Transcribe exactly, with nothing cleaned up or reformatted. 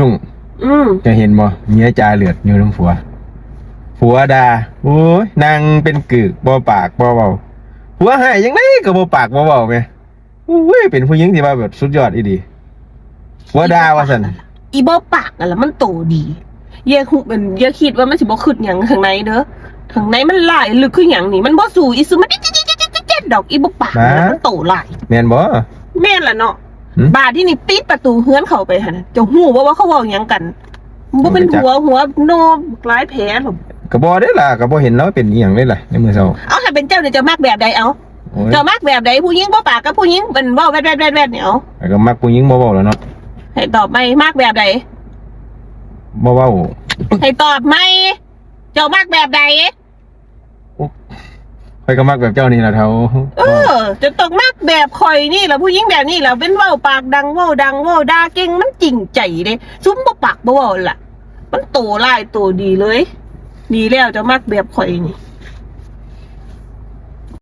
ลุง อืม จะเห็นบ่ เมียจ่าเลือดอยู่นำผัว ผัวด่า โอ้ย นั่งเป็นกึก บ่ปากบ่เว้า ผัวให้ยังไงก็บ่ปากบ่เว้าแม่ โอ้ย เป็นผู้หญิงที่ว่าแบบสุดยอดอีดี ผัวด่าว่าซั่น อีบ่ปากนั่นล่ะมันโตดี อย่าคุเป็นอย่าคิดว่ามันสิบ่คิดหยังข้างในเด้อ ข้างในมันหลายลึกคือหยังนี่ มันบ่สู้อีสุมันเจ็ดดอก อีบ่ปากนั่นล่ะมันโตหลาย แม่นบ่ แม่นล่ะเนาะ หืม บาดที่นี่ปิดประตูเฮือนเข้าไปหั่นน่ะ เจ้าฮู้บ่ว่าเขาเว้าหยังกัน บ่เป็นหัวหัวโนหลายแผลหรอก ก็บ่ได้ล่ะ ก็บ่เห็นเราเป็นอีหยังเลยล่ะในมื้อเช้า เอาถ้าเป็นเจ้าเนี่ยเจ้ามักแบบใดเอา โอ้ย เจ้ามักแบบใดผู้หญิงบ่ปากกับผู้หญิงเป็นเว้าแวดแวดแวดแวดเนี่ยเอา ก็มักผู้หญิงบ่เว้าแล้วเนาะ ให้ตอบไหมมักแบบใด บ่เว้า ให้ตอบไหมเจ้ามักแบบใด ข้อยก็มักแบบเจ้านี่ล่ะเฒ่า เออ จะต้องมักแบบข่อยนี่แหละผู้หญิงแบบนี้แหละเป็นเว้าปากดังเว้าดังเว้าด่าเก่งมันจริงใจเด้ซุมบ่ปากบ่เว้าล่ะ มันโตหลายโตดีเลย ดีแล้วเจ้ามักแบบข่อยนี่